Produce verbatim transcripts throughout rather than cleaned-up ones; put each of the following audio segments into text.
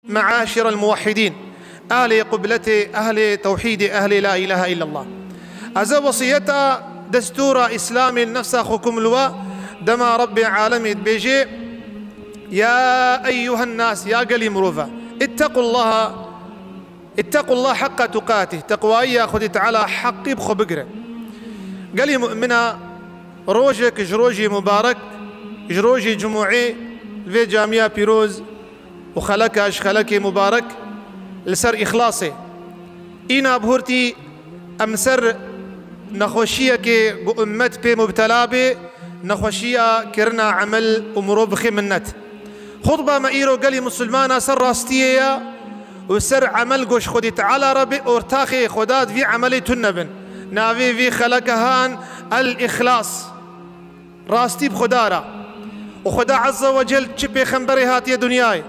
معاشر الموحدين، ehlê qubletê, ehlê tewhîdê, ehlê la ilahe illallah. Ez e wesiyeta destûra Îslamê li nefsa xwe kum li we dema Rebbê alemê dibêje, ya eyyuhen nas, ya gelî mirov e, ittekullaha, ittekullaha haqqa tuqatih, teqwayiya Xwedê Teala heqî bi xwe bigirin. Gelî mu'mina, rojek ji rojê mubarek, ji rojê cumûê li vê camiya pîroz û xeleka ji xelekê mubarek li ser îxlasê. Îna bihurtî em ser nexweşiyekê ku ummet pê mubtela bê, nexweşiya kirina emel û mirov bixê minnet. Xutba me îro gelî misilmana ser rastiyê ye û ser emel goş Xwedî Teala re bê ortaxê Xweda di vî emelê tune bin. Navê vî xeleke han El-Îxlas. Rastî bi Xweda re. Û Xweda Azze ve Cel çi pêxemberê hatiye dinyayê,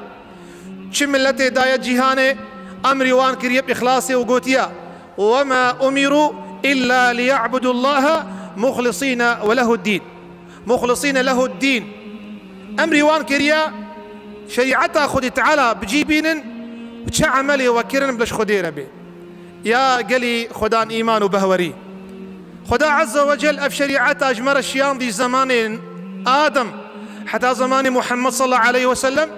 çi miletê daye cîhanê, emrî wan kiriye bi îxlasê û gotiye, "Ve ma umiru illa liya'budullaha muxlisîne ve lehuddîn." Muxlisîne lehuddîn. Emrî wan kiriye şerîeta Xwedî Teala bi cî bînin û çi emelê we kirin bi ji Xwedê re bê. Ya gelî Xwedan îman û behwerî. Xweda Azze ve Cel ev şerîeta ji me re şiyandî zemanên Adem heta zemanê Muhammed sallallahu aleyhi ve sellem.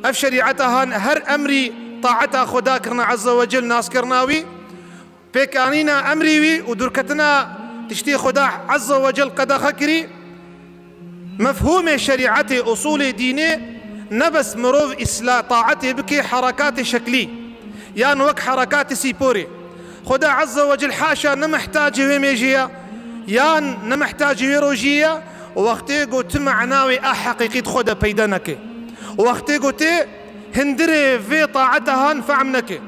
Ev şerîeta han her emrî taeta Xweda kirina Azze ve Cel, naskirina wî, pêkanîna emrî wî û dûrketina tiştê Xweda Azze ve Cel qedexe kirî. Mefhûmê şerîetê, usulê dînê, ne bes mirov îsla-, taetê bike herekatê şeklî, yan wek herekatê sîporê. Xweda Azze ve Cel haşa ne mihtacê wê mêjê ye, yan ne mihtacê wê rojiyê ye, wextê ku tu mena wê a heqîqî di xwe de peyde neke. Wextê ku tu hindirê vê taeta han fehm neke.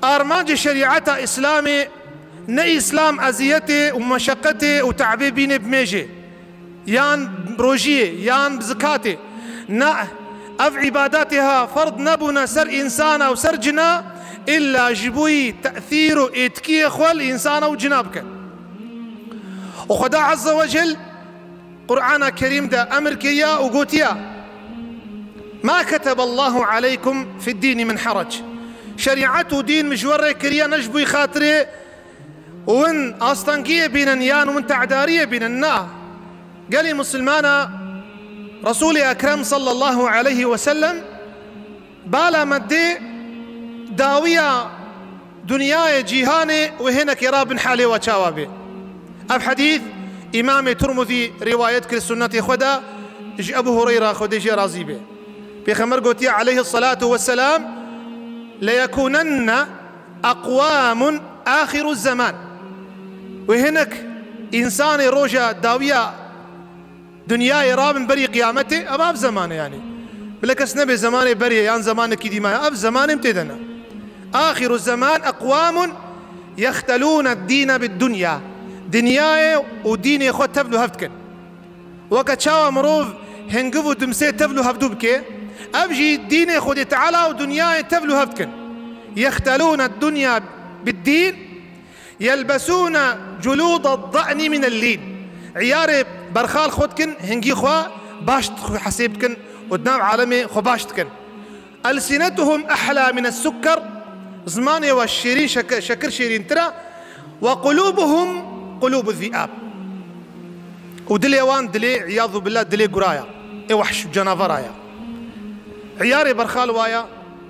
Armancê şerîeta Îslamê ne Îslam eziyetê û meşeqetê û te'bê bînê bi mêjê, yan rojiyê, yan zikatê. Na, ev îbadatê ha ferd nebûne ser însana û ser cina, illa ji bo yî tesîr û êtkiyê xwe li însana û cina bike. Û Xweda Azze ve Cel Qur'ana Kerîm de emir kiriya û gotiya, "Ma keteballahu aleykum fid dîni min herac." Şerîet û dîn min ji we rê kiriye ne ji bo yî xatirê win astengiyê bînin yan win te'dariyê bînin. Na. Gelî misilmana Resûlê Ekrem sallallahu aleyhi ve sellem bala me dê dawiya dinyayê, cîhanê û hênekê rabin halê we çawa bê. Ev hedîth Îmamê Tirmidî rîwayet kir sunnetê xwe de ji Ebu Hureyra, Xwedê jê razî bê. Pêxember gotiye aleyhi salatu vesselam, "Leyekûnenne aqwamun axiru zeman." Wê hinek însanê roja dawiya dinyayê rabin berî qiyametê, ev, ev zemanê yanî. Bila kes nebê zemanê berê yan zemanekî dî maye, ev zemanê em tê de ne. Axiru zeman aqwamun yextelûne dîne bid dunya. Dinyayê û dînê xwe tevl û hev dikin. Weke çawa mirov hingiv û dimsê tevl û hevdû bike, ev jî dînê Xwedê Teala û dinyayê tevl û hev dikin. Yextelûne dunya bid dîn, yelbesûne culûde da'ni minel lîn. Îyarê berxal xwe dikin, hingî xwe baş hesêb dikin û di nav alemê xwe baş dikin. Elsinetuhum ehla mine sukker, zimanê we şêrîn, şeke-, şekir şêrîntir e. Ve qulûbuhum qulûbu zîab. Û dilê wan dilê, îyazû billah, dilê gura ya. Ê wehş û canavara ya. Îyarê berxal wa ya,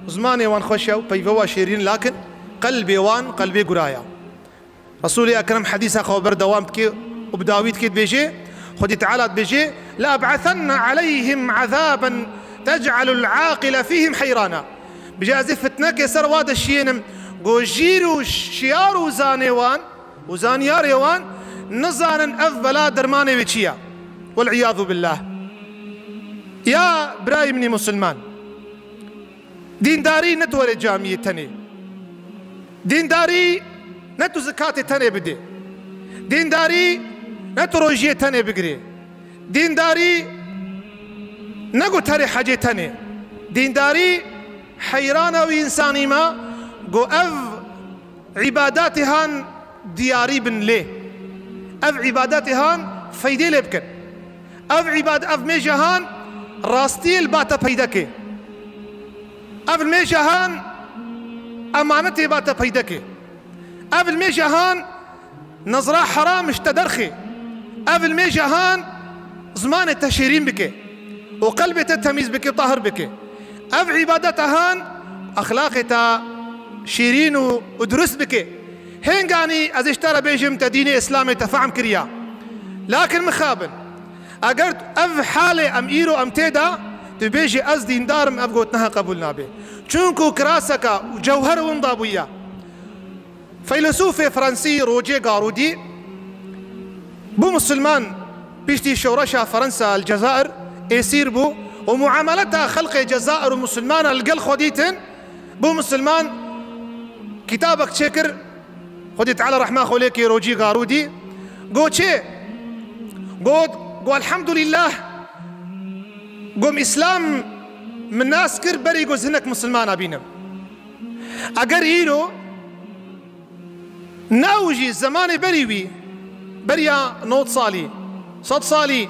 zimanê wan xweş ya û peyve wa şêrîn, lakin qelbê wan qelbê gura ya. Resûlê Ekrem hedîsa xwe berdewam dike û bi dawî dike, dibêje, Xwedî Teala dibêje, "La eb'asenne aleyhim azaben tec'alul aqile fîhim heyrana." Bije, ez ê fitnekê ser wa de şiyênim, ku jîr û şiyar û zanê wan û zanyarê wan nizanin ev bela dermanê wê çi ye. Wel iyadu billah. Ya birayê min ê musilman, dîndarî ne tu were camiyê tenê. Dîndarî ne tu zikatê tenê bidê. Dîndarî ne tu rojiyê tenê bigirê. Dîndarî ne ku terê hecê tenê. Dîndarî heyrana wî însanî ma ku ev îbadatê han diyarî bin lê. Ev îbadatê han feydê lê bikin. Ev îbad-, ev mêje han rastiyê li ba te peyde ke. Ev limêja han emanetê ba te peydekê. Ev limêja han nezra heram ji te derxê. Ev limêja han zimanê te şêrîn bike û qelbê te temîz bike, tahir bike. Ev îbadeta han exlaqê te şêrîn û, û durust bike. Hênganî ez ê ji te re bêjim, te dînê Îslamê te fehm kiriya. Lakin mixabin. Eger ev halê em îro em tê de, tu bêjî ez dîndar im, ev gotineha qebûl nabe. Çunku kiraseka û cewher winda bûye. Feylesûfê Fransî Roger Garûdî bû misilman, piştî şoreşa Fransa li Cezayir êsîr bû û muameleta xelkê Cezayir û misilmana li gel xwe dîtin, bû misilman, kitabek çêkir, Xwedê Teala rehma xwe lê kê, Rocî Garûdî, got çê? Got, got, elhamdulillah, got, Îslam min nas kir, berî got ez hinek misilmana bînim. Eger îro, ne ew jî, zemanê berî wî, beriya nod salî, sed salî,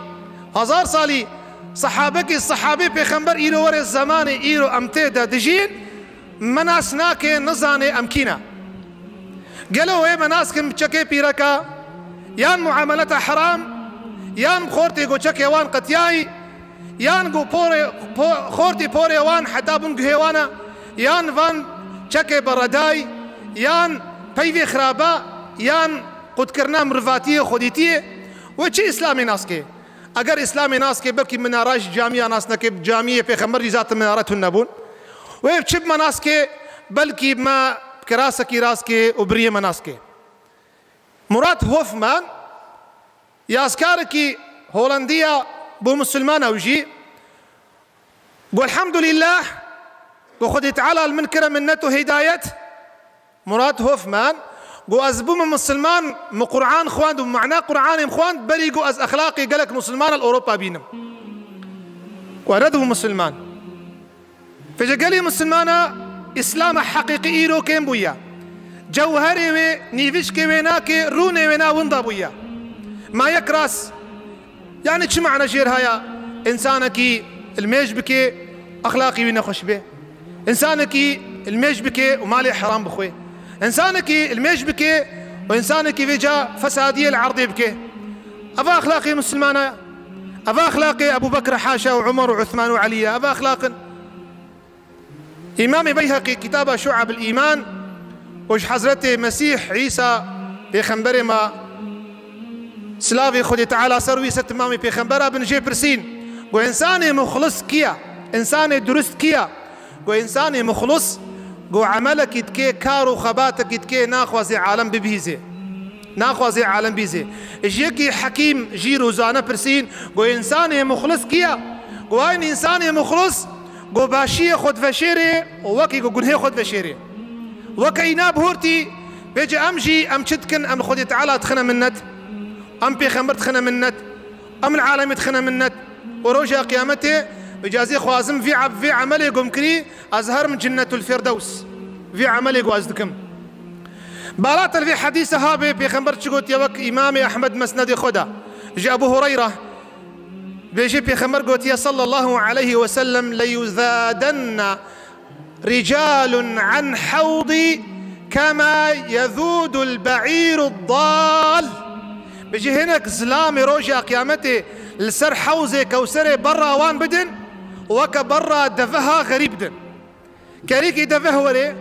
hezar salî, sehabekî sehabê pêxember îro were zemanê îro em tê de dijîn, me nas nake, nizane em kî ne. Gelo wê me nas kin bi çekê pîreka, yan muameleta heram, yan bi xortê ku çekê wan qetiyayî, yan ku porê, po-, xortî porê wan heta bin guhê wan e, yan van çekê beredayî, yan peyvê xirabe, yan qutkirina mirivatiyê, xwedîtiyê, wê çi Îslamê nas ke? Eger Îslamê nas ke, belkî minara ji camiya nas neke, camiyê pêxember jî zaten minare tune nebûn. Wê çi bi me nas ke, belkî me kirasekî rast ke û biriyê me nas ke. Murat Hoffman, yazkarekî Holandiya, bû misilman ew jî. Got, elhamdulillah, got, Xwedê Teala li min kire minnet û hidayet. Murat Hoffman, got, ez bûme misilman, min Qur'an xwend û mana Qur'anê min xwend, berî got ez exlaqê gelek misilmana li Ewropa bînim. Got, ez nebû misilman. Vêce gelê misilmana Îslama heqîqî îro kêm bûye. Cewherê wê, nîvişkê wê nake, rûnê wê na winda bûye. Ma yek rast. Yani çi mane jêr haya? Însanekî ilmêj bike, exlaqî wî nexweş be. Însanekî ilmêj bike û malê heram bixwe. Însanekî ilmêj bike û însanekî vêca fesadiyê li erdê bike. Eva exlaqê misilmana ye. Eva exlaqê Ebu Bekr, haşa, û Umar û Uthman û Elî ye. Eva exlaq in. Îmamê Beyheqî kitaba Şu'ab el-Îman û ji Hezretê Mesîh Îsa pêxemberê me, silavê Xwedê Teala ser wî, ser timamê pêxembera bin, jê pirsîn, got, însanê muxlis kî ye? Însanê durist kî ye? Got, însanê muxlis, got, emelekî dike, kar û xebatekî dike, naxwazê alem bibihîzê. Naxwazê alem bîzê. Ji yekî hekîm, jîr û zane pirsîn, got, însanê muxlis kî ye? Got, aynî însanê muxlis, got, başiyê xwe diveşêrê û wekî got, gunhê xwe diveşêrê. Weke îna bihurtî, bêje em jî, em çi dikin, em li Xwedê Teala dixine minnet, em pêxember dixine minnet, em li alemê dixine minnet. Û roja qiyametê, bêje ez ê xwazim vî eb-, vî emelê gom kirî, ez herim Cennetul Firdews. Vî emelê ku ez dikim. Balatel vê hedîse habê, pêxember çi gotiye, wek Îmamê Ehmed Mesnedê xwe de, ji Ebu Hureyre, bêjê pêxember gotiye, sallallahu aleyhi ve sellem, "Leyuzadenne ricalun an hewdî kema yezudul be'îrud dal." Bêjê hinek zilamê roja qiyametê li ser hewzê Kewserê berra wan bidin, weke berra deveha xerîb din. Kerîkî deveh were,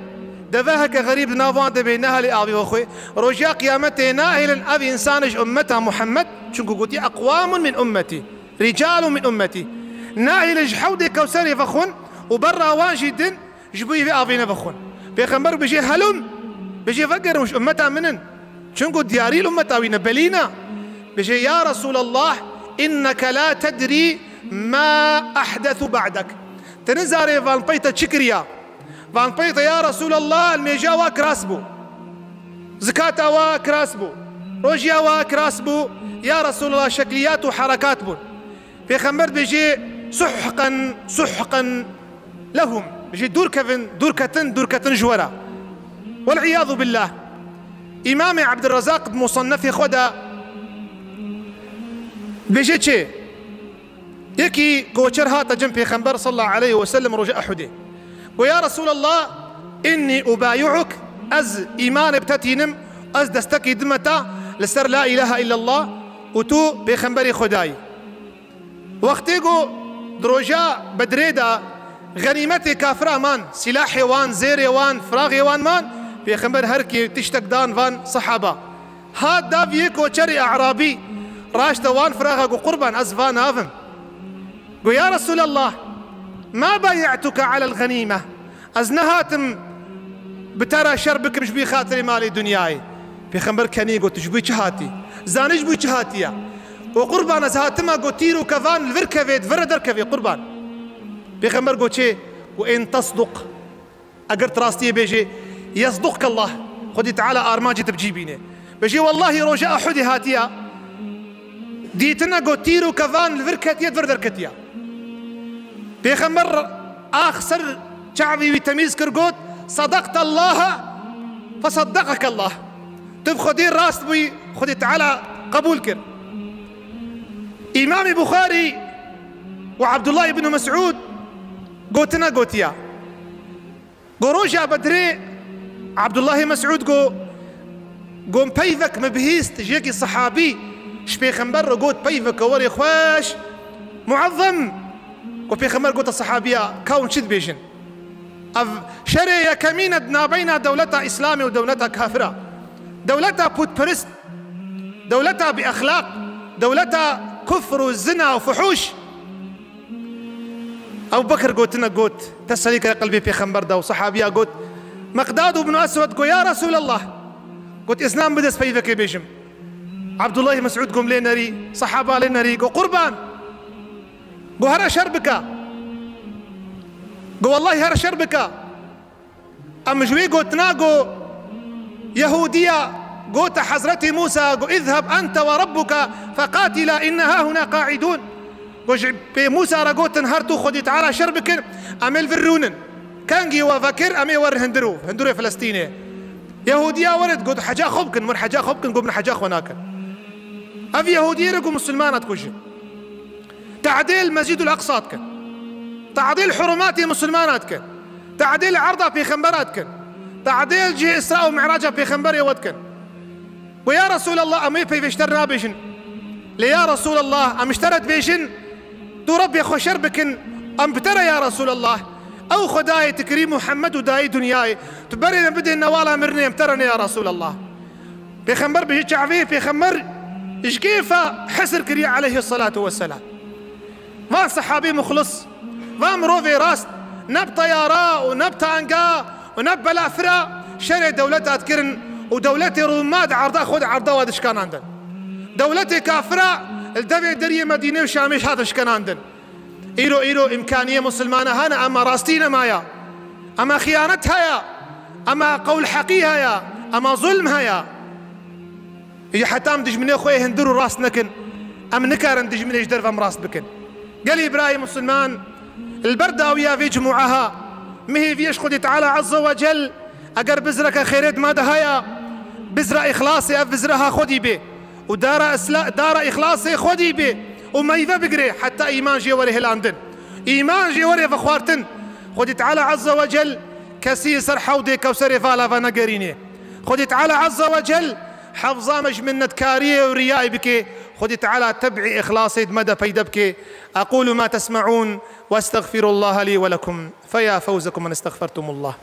deveheke xerîb di nav wan de bê, nehelê avê xwe. Rojiya qiyametê nahêlin ev însanê ji ummeta Muhammed, çunku gotiye, "Eqwamun min ummetî, ricalun min ummetî." Nahêlin ji hewdê Kewserê vexwin û berra wan jî din ji bo vê avê nevexwin. Pêxember bêjê, "Helum, bêjê vegerin, ji ummeta min in." Çunku diyarî li ummeta wî ne, belî ne. Bêjê, "Ya Resûlallah, inneke la tedrî ma ehdesu ba'dek." Te nizarê van pey te çi kiriya. Van pey te, ya Resûlallah, limêja wa kiras bû. Zikata wa kiras bû. Rojiya wa kiras bû. Ya Resûlallah, şekliyat û herekat bûn. Pêxember dibêjê, "Suhqen, suhqen lehum." Dibêjê, "Dûr kevin, dûr ketin, dûr ketin ji we re." Wel iyadu billah. Îmamê Ebdurrezaq di Musannefê xwe de dibêje çi? Yekî koçer hate cem Pêxember sallallahu aleyhi ve sellem roja Ehudê. Go, ya Resûlallah, innî ubâyi'uk, ez îmanê bi te tînim, ez destekî dime te li ser la îlahe illallah û tu pêxemberê Xwedayî. Wextê ku di roja Bedrê de xenîmetê kafira man, sîlahê wan, zêrê wan, firaxê wan man, pêxember her kê tiştek dan van sehaba. Hat da vî yê koçerê E'rabî, raşte wan firaxa, got, qurban, ez va navim. Got, ya Resûlallah, ma baye'tuke alel xenîme. Ez nehatim bi te re şer bikim ji bo xatirê malê dinyayê. Pêxember kenî got, tu ji bo çi hatî? Zanî ji bo çi hatiye? Got, qurban, ez hatime, got, tîr û kevan li vir kevê, di vir re derkevê, qurban. Pêxember got, çê? Got, in tesduq. Eger tu rastiyê bêjê, yesduqke Allah, Xwedî Teala armancê te bi cî bîne. Bêjê, wellahî roja Uhudê hatiye, dîtine got tîr û kevan li vir ketiye, di vir derketiye. Pêxember ax ser çavê wî temîz kir, got, sadaqte Allaha fesaddaqeke Allah. Tu bi Xwedê rast bûyî, Xwedî Teala qebûl kir. Îmamê Buxarî û Abdullah ibn Mes'ud gotina gotiya. Go roja Bedrê, Abdullahê Mes'ud go, go peyvek min bihîst ji yekî sehabî, ji pêxember re got, peyveke werê xweş, muezzem. Go pêxember gote sehabiya, ka hûn çi dibêjin? Ev şerê yekemîn e di nabeyna dewleta Îslamê û dewleta kafira. Dewleta pûtperist, dewleta bi exlaq, dewleta kufr û zina û fuhûş. Ebu Bekir gotine got, teselî kire qelbê pêxember de û sehabiya got, Meqdad ibn Eswed got, ya Resûlallah, got, îznan bide ez peyvekê bêjim. Abdullah Mes'ud got, lê nerî, sehaba lê nerî, got, qurban. Got, here şer bike. Got, wellahî here şer bike. Em ji wê gotina got, Yehûdiya gote Hezretî Mûsa, got, "Izheb ente we rabbuke feqatîla inna hahuna qa'idûn." Got, ji pê Mûsa re gotin, her tu Xwedî Teala şer bikin, em ê li vir rûnin. Kengî we vekir, em ê werin hundir û, hundirê Filistînê. Yehûdiya werin, got, heca xwe bikin, mir heca xwe bikin, got, min heca xwe nakin. Ev Yehûdiyê re got, Musulmana dikujin. Te'dîl Mescîdul Eqsa dikin. Te'dîl hurumatê Musulmana dikin. Te'dîl erda pêxembera dikin. Te'dîl cihê Îsra û Mi'raca pêxemberê we dikin. Got, ya Resûlallah, em ê peyvê ji te re nabêjin. Lê ya Resûlallah, em ji te re dibêjin, tu Rebbê xwe şer bikin, em bi te re ya Resûlallah. Ew Xwedayê tu kirî Muhammed û dayî dinyayê, tu berê me bidê newala mirinê, em te re ne ya Resûlallah. Pêxember bi çavê pêxember ji kêfa hesir kiriye aleyhisselatu vesselam. Van sehabê muxlis, van mirovê rast, ne bi teyara û ne bi tanga û ne bi belafira şerê dewleta dikirin û dewletê Rûma di erda xwe de erda we dişkanandin. Dewletê kafira li devê deriyê Medînê û Şamê ji hat dişkanandin. Îro, îro îmkaniyê Musulmana hene, ema rastî nemaye. Ema xiyanet heye. Ema qewl heqî heye. Ema zulm heye. Î heta em dijminê xwe yê hundir û rast nekin, em nikarin dijminê ji derve em rast bikin. Gelî birayê Musulman, li ber dawiya vê cumûeha, mihêviyê ji Xwedî Teala Azze ve Cel, eger bizreke xêrê di me de haya, bizra îxlasê ev bizra ha Xwedî bê. û dara îsla-, dara îxlasê Xwedî bê û meyve bigirê heta îman jê were hilandin. Îman jê were vexwartin. Xwedî Teala Azze ve Cel kesî ser hewdê Kewserê vala venegerînê. Xwedî Teala Azze ve Cel hefza me ji minnetkariyê û riyayê bike. Xwedî Teala teb'î îxlasê di me de peyde bike. أقول ما تسمعون وأستغفر الله لي ولكم. فيا فوزكم من استغفرتم الله.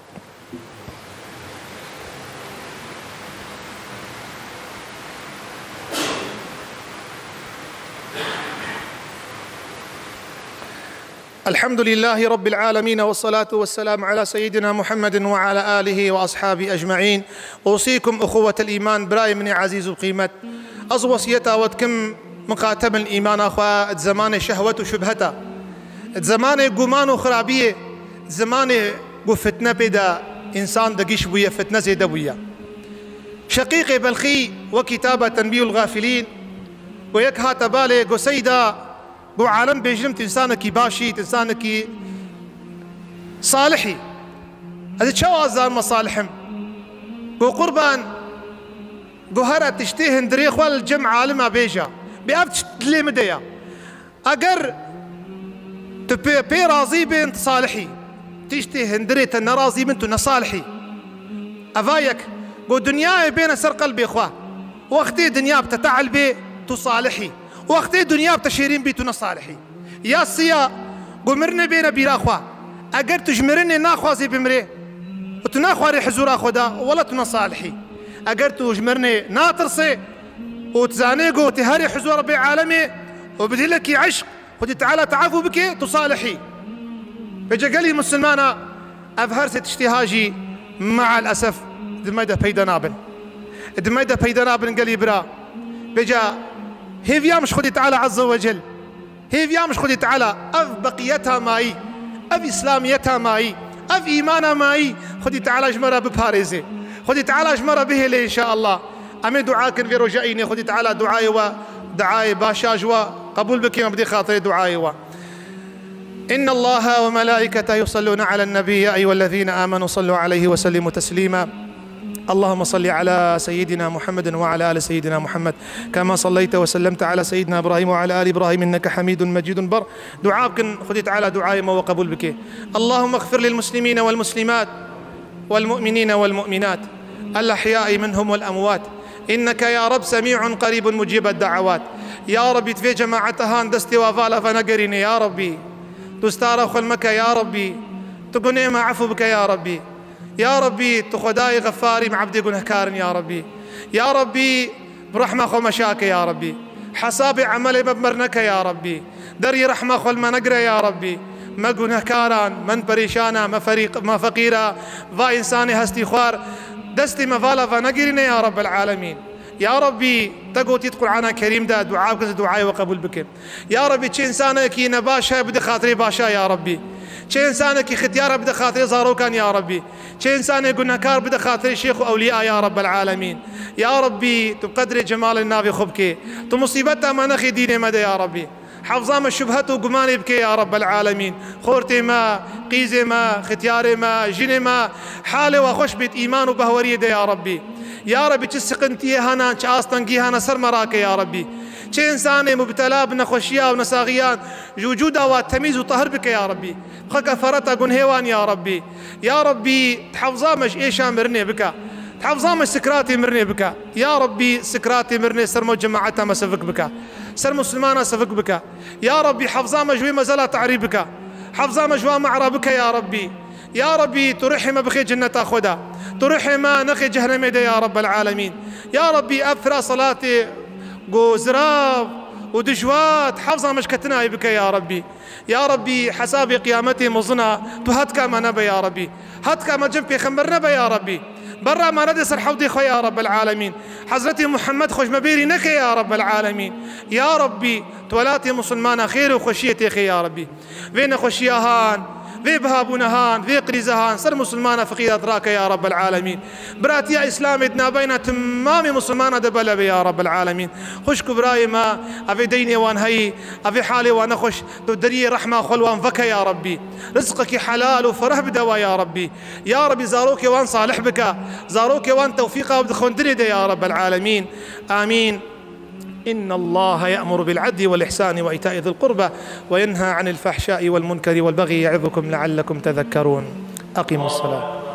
الحمد لله رب العالمين، والصلاة والسلام على سيدنا محمد وعلى آله وأصحابه أجمعين. أوصيكم أخوة الإيمان، برای من عزیز و قیمت. Ez wesiyeta we dikim, miqatem îmana xwe di zemanê şehwet û şubheta, di zemanê guman û xirabiyê, di zemanê ku fitne pê de însan de giş bûye, fitne zêde bûye. Şeqîqê Belxî we kitaba Tenbîhul Gafilîn, ku yek hate balê, ku Seyda, ku alem bêjin tu însanekî başî, tu însanekî salihî. Ez ê çawa zanime salih im? Ku qurban, ku here tiştê hundirê xwe li cem alima bêje. Bê ev tişt dilê min de ye. Eger tu pê, pê razî bên, tu salihî. Tiştê hindirê te nerazî bin, tu nesalihî. Eva yek, go dinyayê bêne ser qelbê xwe. Wextê dinya bi te tehl bê, tu salihî. Wextê dinya bi te şêrîn bî, tu nesalihî. Ya siya, go mirinê bêne bîra xwe. Eger tu ji mirinê naxwazî bimrê û tu naxwarî hizûra xwe de, wela tu nesalihî. Eger tu ji mirinê natirsê û tu zanê go tu herî hizûra Rebbê alemê û bi dilekî eşq Xwedî Teala teafû bike, tu salihî. Vêca gelî misilmana ev her sê tiştê ha jî meal esef di me de peyda nabin. Di me de peyda nabin gelî bira. Vêca hêviya min ji Xwedî Teala Azze ve Cel, hêviya min ji Xwedî Teala ev beqiyeta mayî, ev îslamiyeta mayî, ev îmana mayî Xwedî Teala ji me re biparêze. Xwedî Teala ji me re bihêle înşaallah. Em ê dua kin vê roja înê, Xwedî Teala duayê we, duayê başa ji we qebûl bike, em bidê xatirê duayê we. إن الله وملائكته يصلون على النبي، يا أيها الذين آمنوا صلوا عليه وسلموا تسليما. اللهم صل على سيدنا محمد وعلى آل سيدنا محمد، كما صليت وسلمت على سيدنا إبراهيم وعلى آل إبراهيم إنك حميد مجيد. Ber dua bikin, Xwedî Teala duayê me we qebûl bike. اللهم اغفر للمسلمين والمسلمات والمؤمنين والمؤمنات الأحياء منهم والأموات، إنك يا رب سميع قريب مجيب الدعوات. Ya Rabbî, tu vê cemaeta han destê wa vala venegerîne, ya Rabbî. Tu stara xwe meke, ya Rabbî. Tu gunê me efû bike, ya Rabbî. Ya Rabbî, tu Xwedayê xefarî, me ebdê gunehkar in, ya Rabbî. Ya Rabbî, bi rehma xwe me şa ke, ya Rabbî. Hesabê emelê me bi me neke, ya Rabbî. Derî rehma xwe li me negire, ya Rabbî. Me gunehkaran, me perîşana, me ferîq-, me feqîra, va însanê hestî xwar, destê me vala venegirîne, ya Rabbel alemîn. Ya Rabbî, te gotî di Qur'ana Kerîm de, dua bikin, duayê we qebûl bike. Ya Rabbî, çi însanekî nebaş heye, bide xatirê başa, ya Rabbî. Çi însanekî xityar heye, bide xatirê zarokan, ya Rabbî. Çi însanê gunehkar, bide xatirê şêx û ewliya, ya Rabbel alemîn. Ya Rabbî, tu bi qedrê cemalê navê xwe bikê. Tu musîbeta me nexê dînê me de, ya Rabbî. Hefza me şubhet û gumanê bike, ya Rabbel alemîn. Xortê me, qîzê me, xityarê me, jinê me, halê we xweş bêt, îman û behweriyê de, ya Rabbî. Ya Rabbî, çi siqintiyê hene, çi astengî hene, ser me rake, ya Rabbî. Çi însanê mubtela bi nexweşiya û nesaxiyan, ji wicûda wa temîz û tahir bike, ya Rabbî. Xwe kefareta gunhê wan, ya Rabbî. Ya Rabbî, hafza me ji êşa mirinê bike. Hafza me ji sikratê mirinê bike. Ya Rabbî, sikratê mirinê ser me û cemaeta me sivik bike. Ser misilmana sivik bike. Ya Rabbî, hafza me ji wê mezela tarî bike. Hafza me ji wan mehra bike, ya Rabbî. Ya Rabbî, tu ruhê me bixê cenneta xwe de. Tu ruhê me nexê cehnemê de, ya Rabbel alemîn. Ya Rabbî, ev fira salatê go zirav û dijwat, hafza me ji ketinayê bike, ya Rabbî. Ya Rabbî, hesabê qiyametê mezin e, tu hetka me nebe, ya Rabbî. Hetka me cem pêxember nebe, ya Rabbî. Berra me nede ser hewdê xwe, ya Rabbel alemîn. Hezretî Muhammed xwe ji me bêrî neke, ya Rabbel alemîn. Ya Rabbî, tu welatê misilmana xêr û xweşiyê têxê, ya Rabbî. Vê nexweşiya han, vê bihabûna han, vê krîza han, ser misilmana feqîra dirake, ya Rabbel alemîn. Biratiya Îslamê di navbeyna timamê misilmana de bele be, ya Rabbel alemîn. Xwişk û birayê me, evê deynê wan heyî, evê halê wan nexweş, tu deriyê rehma xwe li wan veke, ya Rabbî. Rizqekî helal û fereh bide wa, ya Rabbî. Ya Rabbî, zarokê wan salih bike, zarokê wan tewfîqa bi xwendinê de, ya Rabbel alemîn. Amîn. إن الله يأمر بالعدل والإحسان وإيتاء ذي القربى وينهى عن الفحشاء والمنكر والبغي يعظكم لعلكم تذكرون. أقيموا الصلاة.